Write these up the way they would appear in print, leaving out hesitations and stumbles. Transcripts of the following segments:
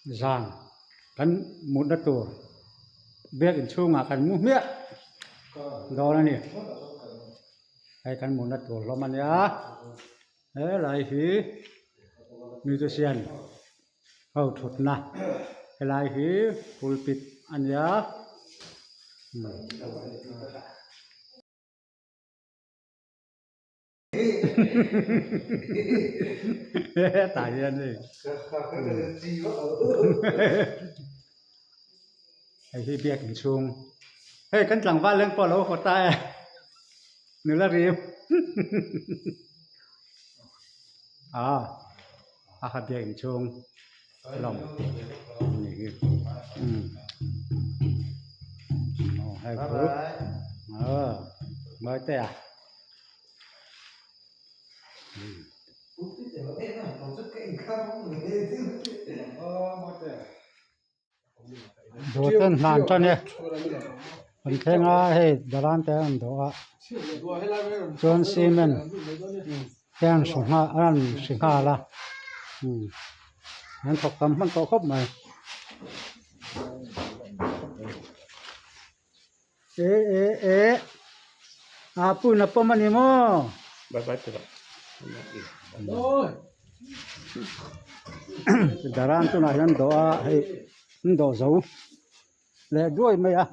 Zan kan mutna tur biakin chhungah kan mu hmiah dawn a ni. Hei kan mutna tur hlawm a nia. Helai hi musician ho thutna helai hi pulpit a nia. Hetah hian hei hei hi biakin chhung hei kan tlangval leng pawh a lo haw ta e nula rim a a ha biakin chhung lawng a nih hi umm aw hei chu aw mawitea. Dawr ten hlan tan e an thleng a hei daran te an dawh a chuan cement te an hru nghal an hri nghal a an thawk tam hman tawh khawp mai. E e e a pun a pawm a ni maw daran tunah hian dawh a hei an dawh zo leh duai mai a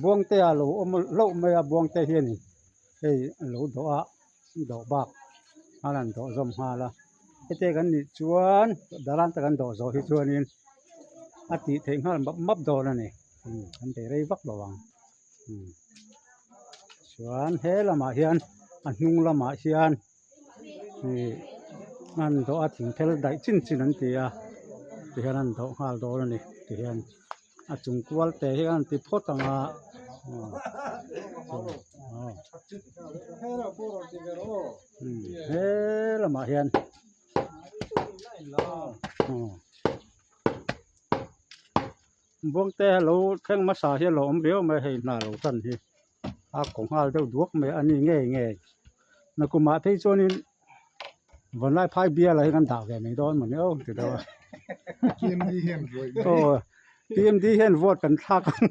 buangte a lo awm hlauh mai a buangte hianin hei a lo dawh a dawh bak a rawn dawh zawm nghal a heti kan nih chuan daran te kan dawh zawh hi chuanin a tih theih nghal map map dawn a ni. An bei rei vak lo ang chuan he lamah hian a hnung lamah hian ih an dawh a thing phel daih chin chin an ti a tihian an dawh nghal dawn a ni tihian a chung kual te hi an ti phawt ang a he lamah hian. Buangte lo thleng hmasa hi a lo awm riau mai hei hna lo tan hi a kaw nghal deuh duak mai a ni ngei ngei nakumah phei chuanin vanlai phai bial ah hian kan dah ve mai dawn mawni aw ti deuh a aw P M D hian vote kan thlak ang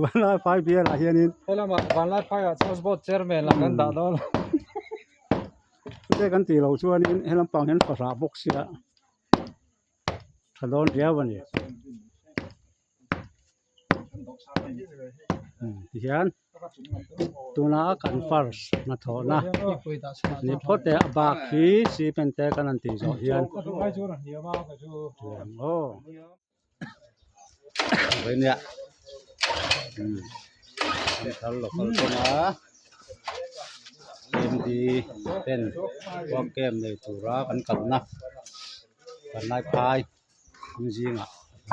vanlai phai bial ah hianin helamah vanlai phai ah chuan board chairman lah kan dah dawn chute kan tih loh chuanin helam pang hian fahrah bawk sia. Tha dawn riau a ni tihian tuna kan first hnathawhna ni phawt e a bak hi cement te kan han tih zawh hian aw nia an thar local pawn a M D ten work camp nei tura kan kalna. Vanlai phai an zingah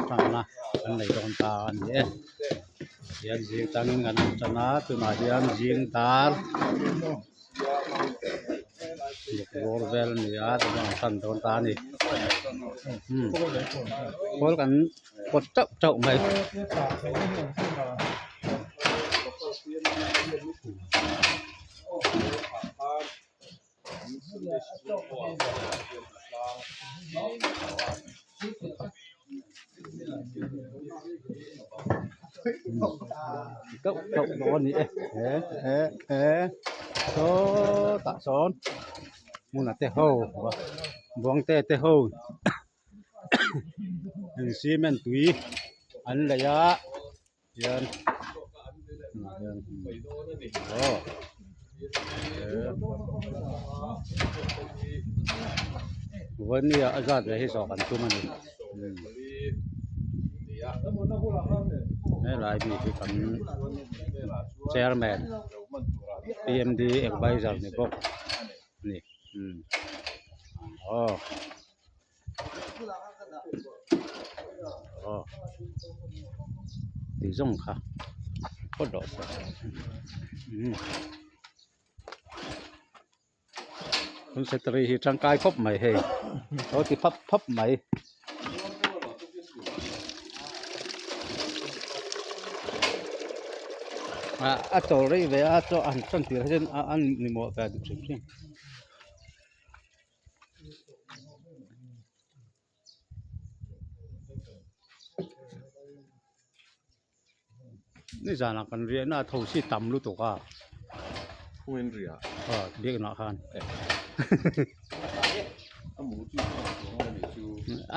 tanna an nei dawn ta a ni e tihian zing tangin an awm tan a tunah hian zing dar ruk bawr vel a ni a tunah an tan dawn ta a ni umm khawl kan pawt teuh teuh mai. Teuh teuh dawn a ni e he he he sawtah sawn hmunah te ho buangte te ho in cement tui an lei a. Hian hian aw vawnia a zat ve hi zawh kan tum a ni helai mi hi kan chairman P M D advisor ni bawk a ni aw. Aw tih zawng kha phawt rawh se umm tun secretary hi tangkai khawp mai hei lo ti phap phap mai. Ah a chawl rei ve a chaw an tan tir hian a ni mawh ve duh hrim hrim. Nizanah kan riahna a tho si tam lutuk a. Khawngain riah. Aw biaknah khan. A mu chu a nih chu.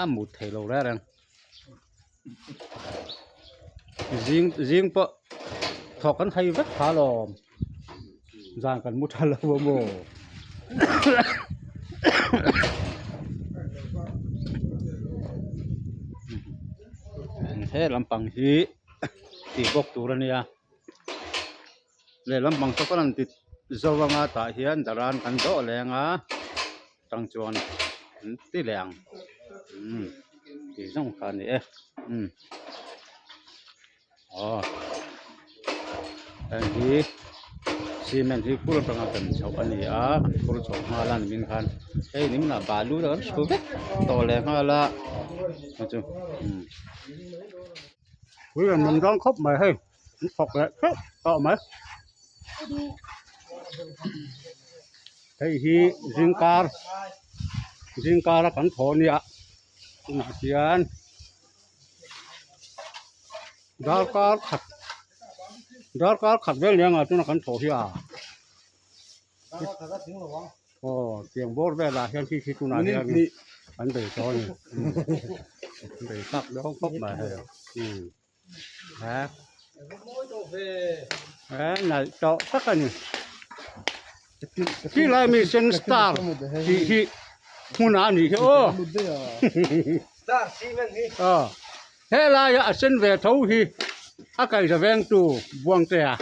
A mut thei lo reng reng. Zing zing pawh thawk kan hai vek kha alawm. Zan kan mu tha lo a maw. He lampang hi tih bawk tur a nia lehlam pang saw kan han ti zo anga tah hian daran kan dawh leng a tang chuan an ti leh ang umm tih zawng kha a ni e umm aw heng hi cement hi phur atanga kan chhoh a ni a kan phur chhoh nghal a nimin khan hei niminah balu te kan hru vek tawh leh nghal a chu chu umm. Ui an dawn khawp mai hei an thawk leh theuh tawh mai hei hi zingkar zingkar a kan thaw nia tunah hian darkar khat darkar khat vel nia ngah tuna kan thaw hi a aw tiang bawr velah hian khi khi tunah hian an bei tawh a ni an bei tak dawn khawp mai hei umm he he nalh tawh tak a ni khilai mi sen star tih hi hmunah a nih hi aw aw helaia a sen ve tho hi a kaihza vengtu Buangtea.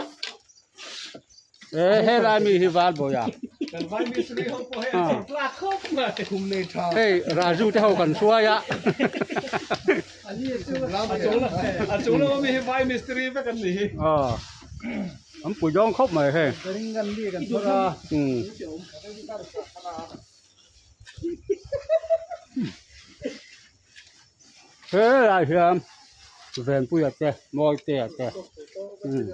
E helai mi hi val bawi a. Hei Raju te ho kan hruai a. Aw an pui dawn khawp mai hei. Umm. Helai hian Venpuia te Mawitea te umm.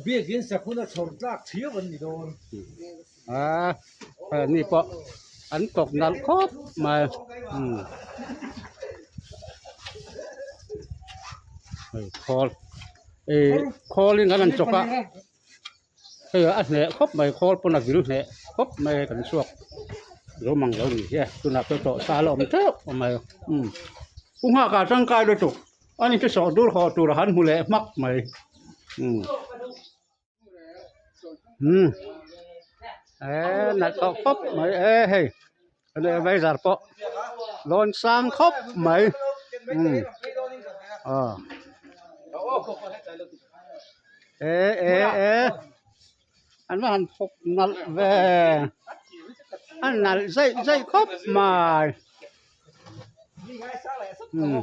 Biakin sakhuna chhawr tlak thiau an ni dawn. Aa hei ni pawh an tawk nalh khawp mai umm hei khawl ih khawlin an han chawk a. Hei a hneh khawp mai khawl pawn a vil hneh khawp mai kan chhuak zo mang lo ni hi tunah pawh tawh sa la awm teuh mai umm pu nghak ah tangkai lutuk a ni chu sawh dur haw tur a han hmu leh hmak mai umm umm eee nalh tawh khawp mai e hei vai zar pawh lawn sang khawp mai umm aw. E e e an va han thawk nalh ve a nalh zaih zaih khawp mai umm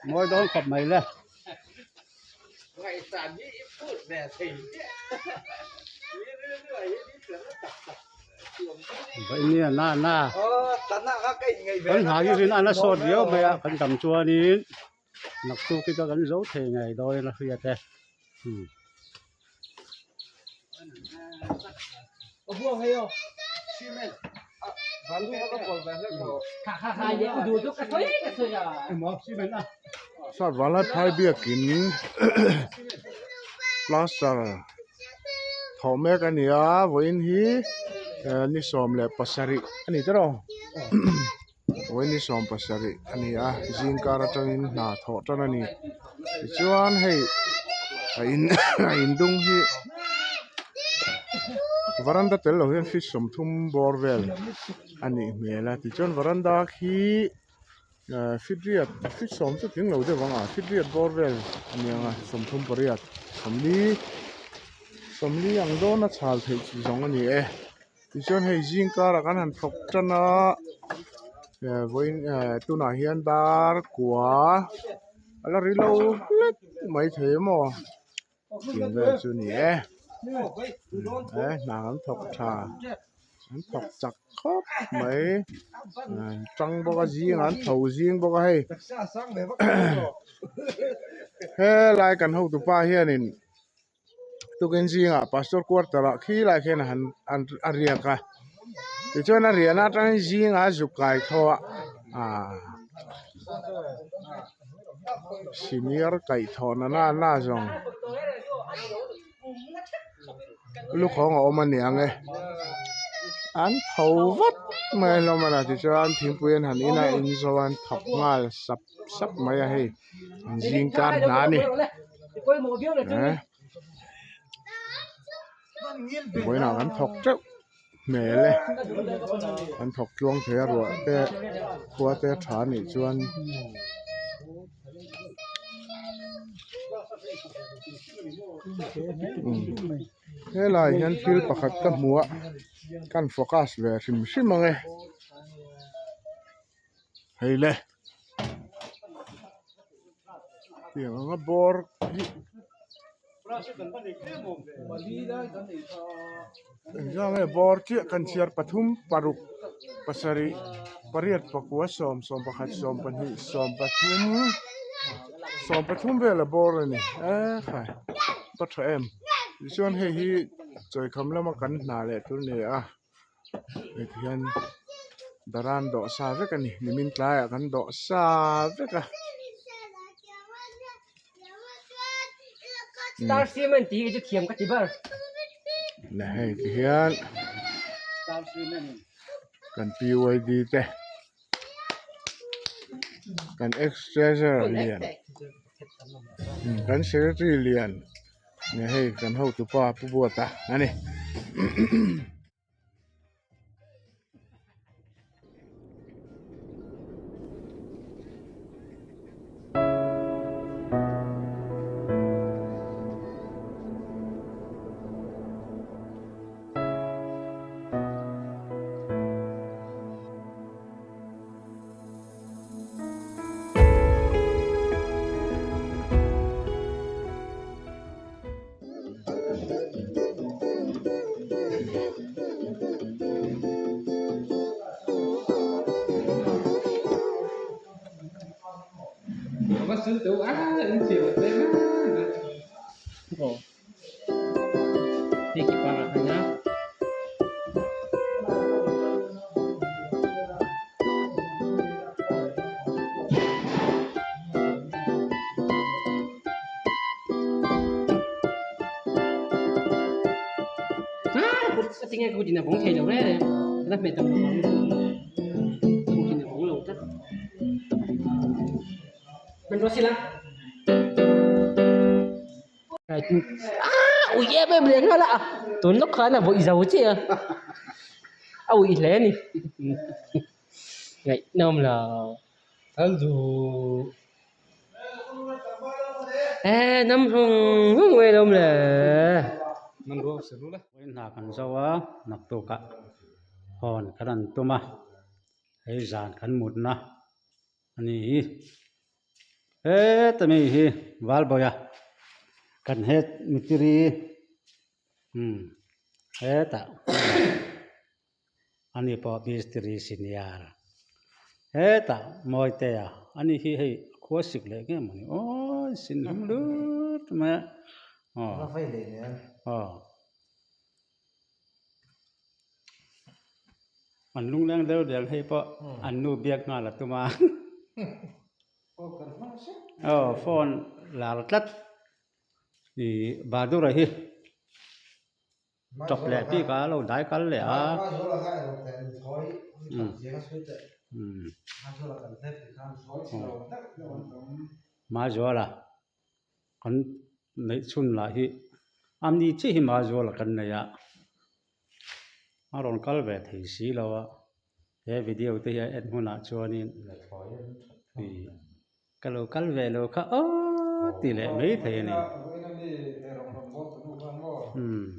mawi dawn khawp mai le. Vawinia na na kan hna hi rin a na sawt viau mai a kan dam chuanin. Naktuk hi chu kan zo thei ngei dawn a hriat e umm. Sat vanlai phai biakin plaster thawh mek a ni a vawiin hi ni 17 a ni tawh rawh. Vawiin ni 70 a ni a zingkar atangin hna thawh tan a ni tichuan hei a in a in dung hi varanda tel lo hian feet 30 bawr vel a nih hmel a tichuan varanda khi ah feet riat feet 10 chu tling lo deuh ang a feet riat bawr vel a ni ang a 38 40 40 ang dawn a chhal theih chi zawng a ni e. Tichuan hei zing karah kan han thawk tan a eh vawiin eh tunah hian dar kua a la ri lo hlek mai thei maw tih vel chu a ni e eh hna an thawk tha an thawk chak khawp mai an tang bawk a zingah an tho zing bawk a hei helai kan hotupa hianin. Tukin zingah pastor quarter ah khi lai khian han an a riak a tichuan a riahna atangin zingah a zuk kai tho a aaa. Senior kaihthawhna na na zawng lukhawng a awm a niang e an tho vat mai a hlawm a ni tichuan thingpui an han in a in zo an thawk nghal sap sap mai a hei an zing kar hna a ni eh vawiinah kan thawk teuh hmel e an thawk tluang thei a ruah te khua te a tha a nih chuan helaiah hian thil pakhat ka hmu a kan focus ve hrim hrim ang e hei le tiang anga bawr hi engzah nge bawr chiah kan chhiar pathum paruk pasarih pariat pakua sawm sawm pakhat sawm pahnih sawm pathum sawm pathum vel a bawr a ni ekhai va tha em tichuan hei hi chawikham lama kan hna leh tur a ni a. Hei ti hian daran dawh sa vek a ni nimin tlaiah kan dawh sa vek a. Star cement tih hi chu thiam ka ti ber. Le hei ti hian kan PYD te kan ex treasurer lian kan secretary lian. Nia hei kan hotupa pu Buata a ni. Ui em em leh nghal a tun lawk khan a vawih zo chiah a a uih hle a ni ngaihnawm lo e nam hung hung mai alawm le. Hna kan zo a naktukah hawn kan rawn tum a hei zan kan mutna a ni hi. Heta mi hi Valbawia kan het mitiri umm hetah ani pawh mistiri senior hetah Mawitea ani hi hei a khua sik leh nge mawni aw sin hlum lut mai a aw aw. An lungleng deuh deuh hei pawh an nu biak nghal a tum a aw phone lar tlat ih Bahadura hi tawp leh bik a lo dai kal leh a Mazuala kan neih chhun lah hi amni chiah hi Mazuala kan nei a. A rawn kal ve thei si lo a, he video te hi a en hunah chuanin ih ka lo kal ve lo kha aw ti leh mai thei a ni. Umm.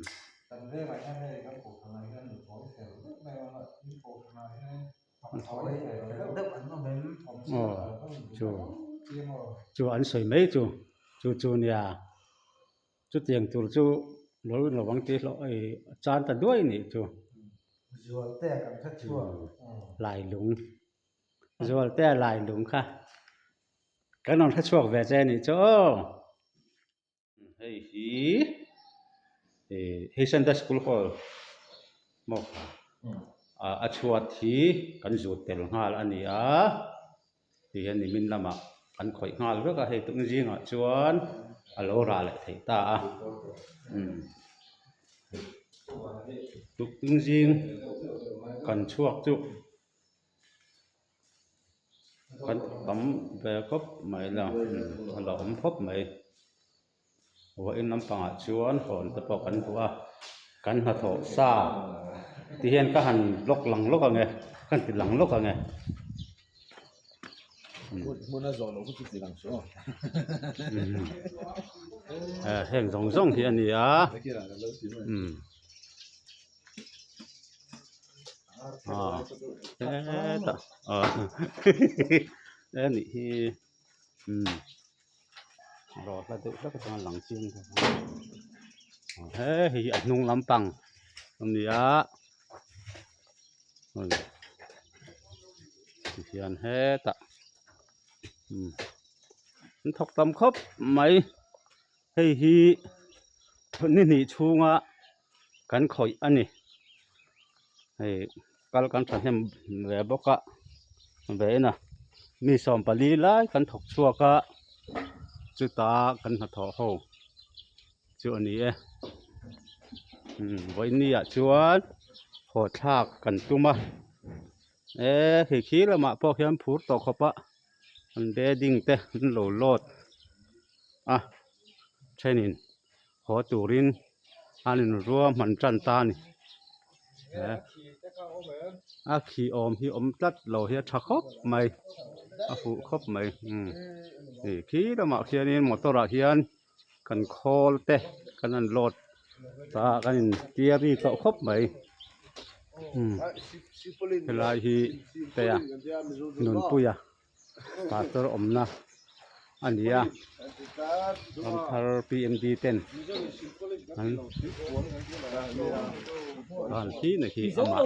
Aw chu chu an sawi mai chu chu chu nia. Chutiang tur chu lo lo ang tih hlawh ei chan ta duai nih chu. Zualtea kan hre chhuak. Lailung. Zualtea lailung kha kan rawn hre chhuak ve che nih chu aw. Hei hi hei Sunday School Hall maw a chhuat hi kan zut tel nghal a ni a ti hian nimin lamah. Kan khawih nghal vek a hei tum zingah chuan a lo rah leh theih ta a umm tuk zing kan chhuak chu kan tam ve khawp mai la a lo awm khawp mai vawiin lampangah chuan hawn te pawh kan duh a kan hnathawh sa ti hian ka han block lang lawk ang e ka han ti lang lawk ang e. Heng zawng zawng hi a ni a umm hetah he nih hi umm rawh hla deuh hlek atanga lang chiang bawk a he hei hi a hnung lampang a ni a. Tihian hetah an thawk tam khawp mai hei hi ni hnih chhunga kan khawih a ni hei kal kan thahnem ve bawk a ve en a mi 14 lai kan thawk chhuak a chuta kan hnathawh ho chu a ni e vawiin ah chuan haw thlak kan tum a eee khi khi lamah pawh khian phur tawh khawp a an bedding te an lo load a thenin haw turin an inruahman tan ta a ni a khi awm hi awm tlat lo hi a tha khawp mai a fuh khawp mai hei khi lamah khianin motor ah hian. Kan khawl te kan han load ta a kan in carry tawh khawp mai umm helai hi tea nunpuia pastor awmna a ni a ramthar P M D ten an han thin a khi amah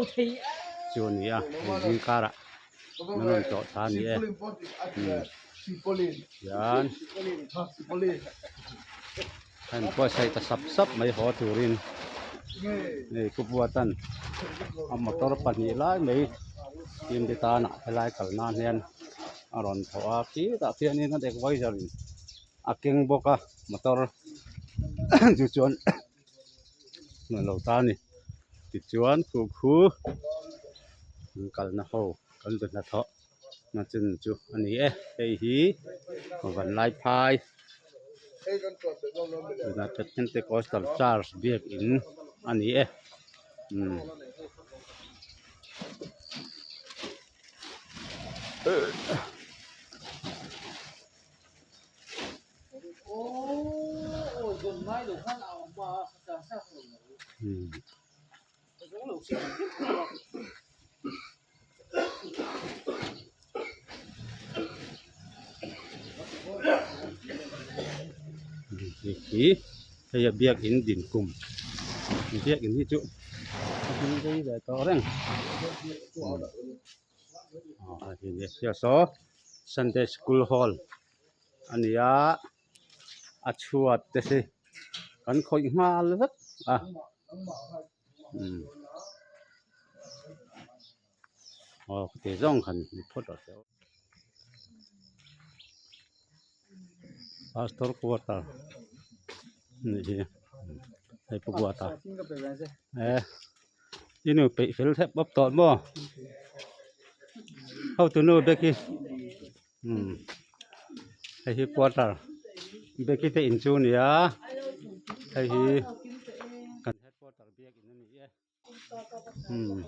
chu a ni a hei zingkarah an rawn tlawh thla a ni e umm. Hian a inbuatsaih ta sap sap mai haw turin hei pu Buatan a motor pahnih lai mai team te tana helai kal nan hian a rawn thawh a khitah khianin an adviser in a keng bawk a motor chu chuan a lo ta a ni tichuan khu khu an kalna ho kan be hnathawh. Nachin chu a ni e hei hi Vanlaiphai United Pentecostal Church biakin a ni e umm. Hi hei a biakin din kum biakin hi chu a hming rei ve tawh reng aw sunday school hall a ni a a chhuat te hi kan khawih nghal vek a. Aw khiti zawng khan ni phawt rawh se aw. Pastor quarter anih hi hei pu Buata e i nu peih fel thep bawp tawh maw hotu nu Becky umm hei hi quarter Becky te in chu a ni a hei hi kan headquarter biakin a ni e umm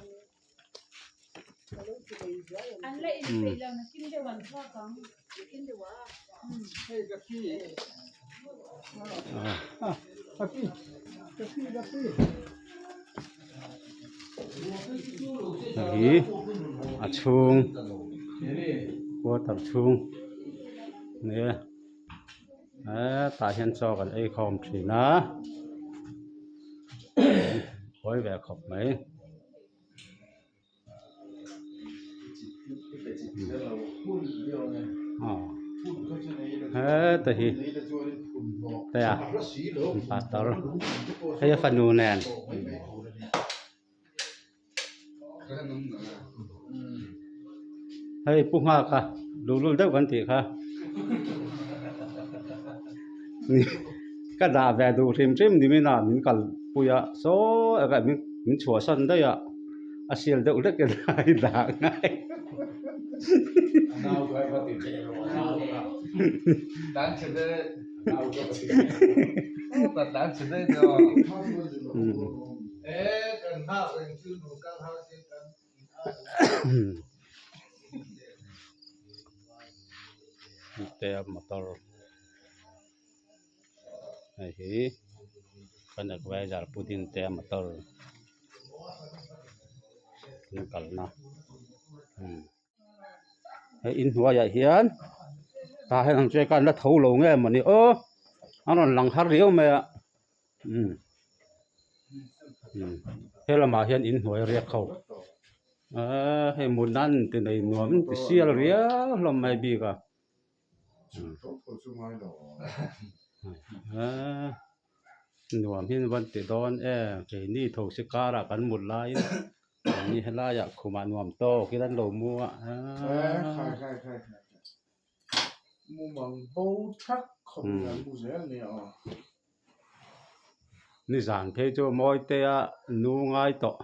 hei hi a chhung quarter chhung a ni e hetah hian chaw kan ei khawm thin a hawi ve khawp mai. Heta hi tea pastor hei a fanu nen. Hei pu nghak a luhlul deuh kan tih kha. Ka dah ve duh hrim hrim ni min a min kalpui a saw eng min min chhuahsan daih a a sial deuh hlek in a i dah ngai. Tea motor hei hi kan adviser pu Dintea motor an kalna hei inhnuaiah hian tah hian ang chu khan la tho lo nge mawni aw an rawn lang har riau mai a. He lamah hian inhnuai riak ho eee hei mut nan ti nei nuam ti sial riau hlawm mai bik a eee nuam hi an van ti dawn em keini tho si karah kan mut laiin keini helaiah khumah nuam tawkin an lo mu a eee. Mumang bo thak khawp in an mu zel nia aw. Nizan phei chu Mawitea nu ngai tawh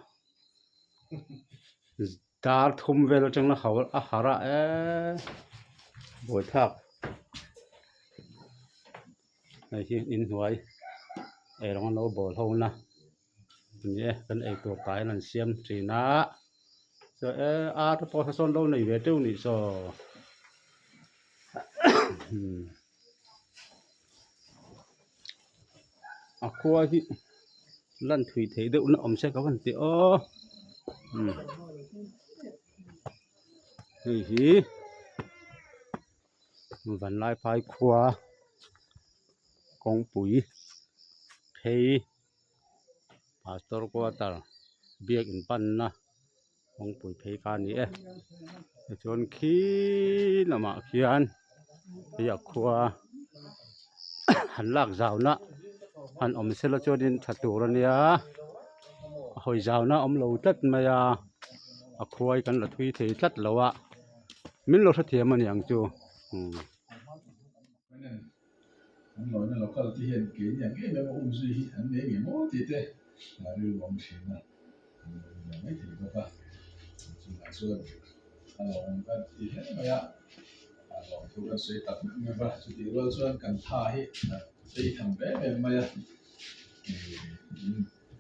dar thum vel atang a hau a harh a eee buaithlak hei hi inhnuai eirawng an lo bawl ho na ni e kan eitur tah hian an siam thin a chuan e ar te pawh sawn lo nei ve teuh nih saw a khua hi lan thui theih deuh na awm se ka van ti aw hei hi Vanlaiphai khua kawngpui phei pastor quarter biakin panna kawngpui phei kha a ni e tichuan khi lamah khian hei a khua han lak zauna han awm sela chuanin tha tur a nia a hawi zauna a awm lo tlat mai a a khua hi kan la thui thei tlat lo a. Min lo hrethiam a niang chu umm. An lawina local te hian keini ang em em a um zui hi an nei ngei maw tih te a rilru awm thin a, an lo rin ve mai thei bawk a. Chungah chuan a lawm kan ti hle mai a, a lawm thu kan sawi tak meuh meuh va, chutih rual chuan kan tha hi a tei tham ve em em mai a,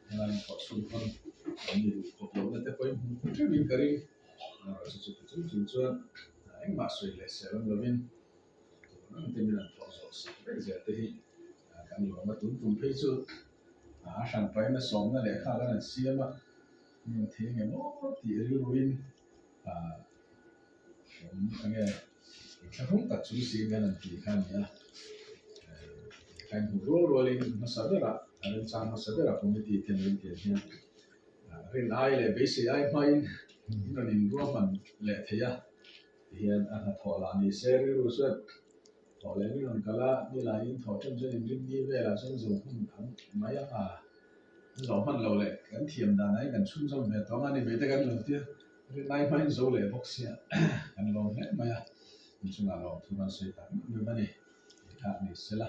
helai thawh chhun pawn an ni duh khawp lohna te pawhin hmuh theuhin ka ring. Chu chu chung chung chuan engmah sawi leh sel awm lovin tun ang te min han thawh zawh sak vek zel te hi kan lawm a. Tun tum phei chu a hran paina sawmna lehkha kan han siam a, min rawn thei nge maw tih rilruin awm enge inthlahrung tak chung siin kan han tih kha a ni a. Lehkha in hmuh rual rualin hmasa berah a remchang hmasa berah committee ten min tian hian Rin ai leh beisei ai hmain in rawn inruahman leh thei a, tihian a hnathawh lah ni se rilru chuan thawh leh min rawn kal a, nilaiin thawh ṭan chuan inrinni velah chuan zo hmun ang mai ang a, an zawh hman lo leh kan thiam dan aiin kan chhunzawm ve tawh ang a ni mai te kan lo tia, rin ai hmain zo leh bawk sia kan lawm hle mai a, inchungah lawm thu kan sawi tak meuh meuh a ni, tih ni sela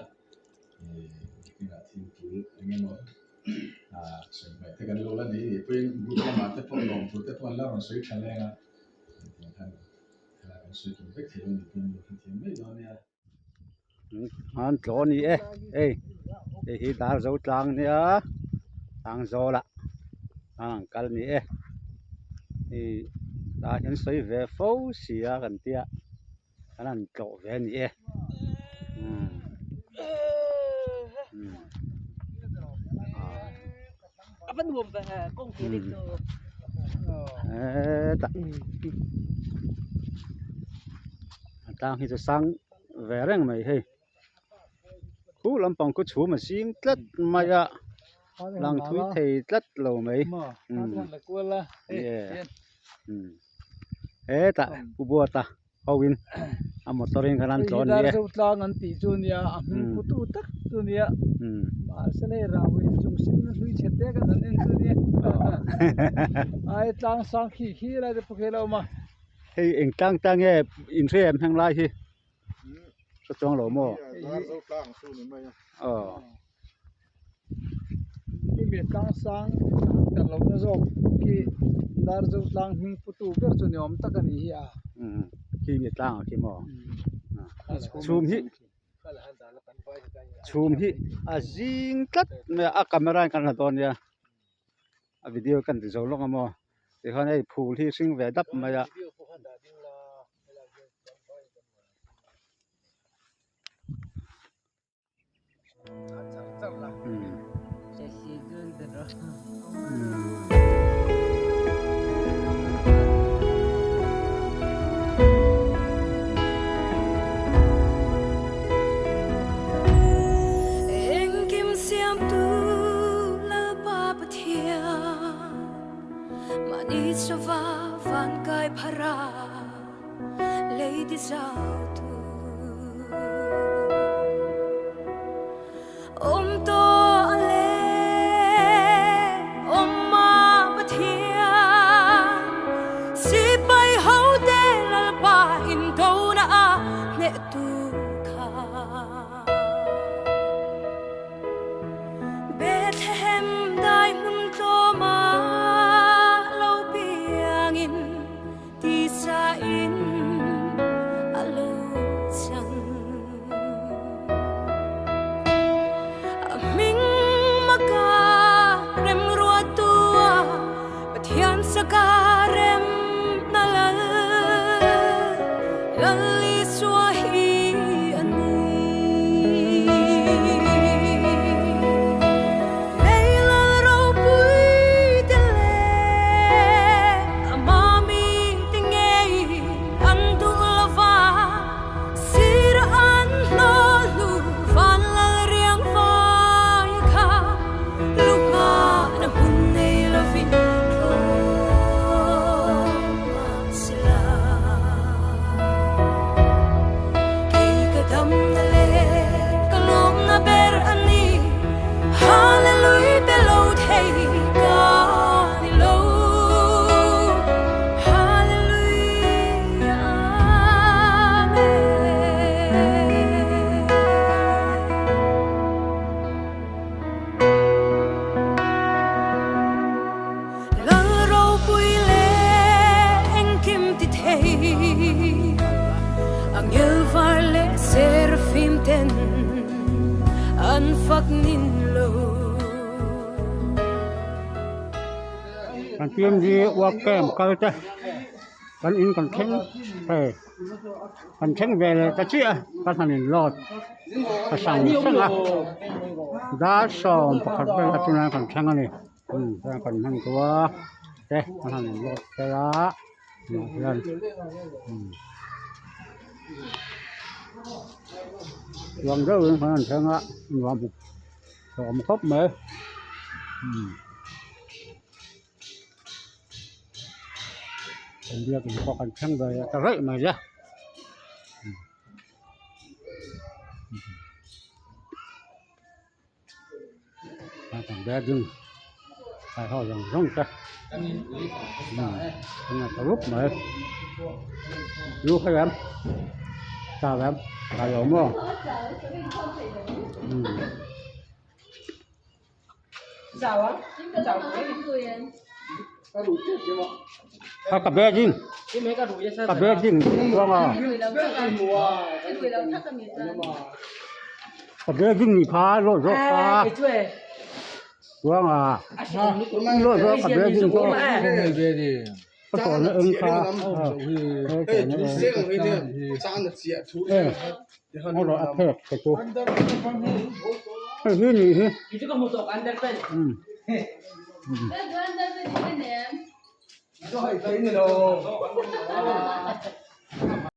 nikinah thil tul eng emaw. Sawi hmaih te kan lo la nei nih pawhin group lamah te pawh lawm tur te pawh an la rawn sawi tha leng a, hetiang khan thlalak an sawi tum vek thei lo nih pawhin lo hrethiam mai dawn nia. An tlaw a ni e, hei hei hi dar zo tlang nia tlang zawlah an kal a ni e, hei tah hian sawi ve fo si a kan tia. An han tlawh ve a ni e hetah a tlang hi chu sang ve reng mai hei khu lampang khu chhum a zing tlat mai a lang thui thei tlat lo mai hetah pu Buata ho in a motor in khan an tlawn ni e. Zo tlang an tih chu nia a hming pu tu tak chu nia mahse hei rau in chung sin na hlui chhe te kan han en chu nia ai tlang sang khi khi lai te pawh khi a lo awm a. Hei eng tlang tlang nge in hre em heng lai hi. Hre chuang lo maw? Aw. Kimi tlang sang ka lo na zawk khi Darzo tlang hming putu ber chu ni awm tak a ni hi a. Kimi tlang ah khi maw? Chhum hi chhum hi a zing tlat mai a, a camera in kan la dawn nia. A video kan ti zo lawk a maw tikhan hei phul hi hring ve dap mai a. Kan PMG work camp kal te kan in kan thleng hei kan thleng ve leh ta chiah a kan han in load ta sang sang a dar 11 vel atanga kan thleng a ni. Chuan kan hman tawh a te kan han in load fel a tunah hian nuam deuhin kan han thleng a nuam hlawm khawp mai kan biakin pawh kan thleng ve leh ta raih mai a. Kan kai ho zawng zawng te an la ta rup mai lu kha em chau em chau lo maw a ka bag in ka bag in chuang a ka bag in ni kha lawh zawk kha chuang a lawh zawk ka bag in pawh ka tawhna eng kha a phek te chu hei hi nih hi umm.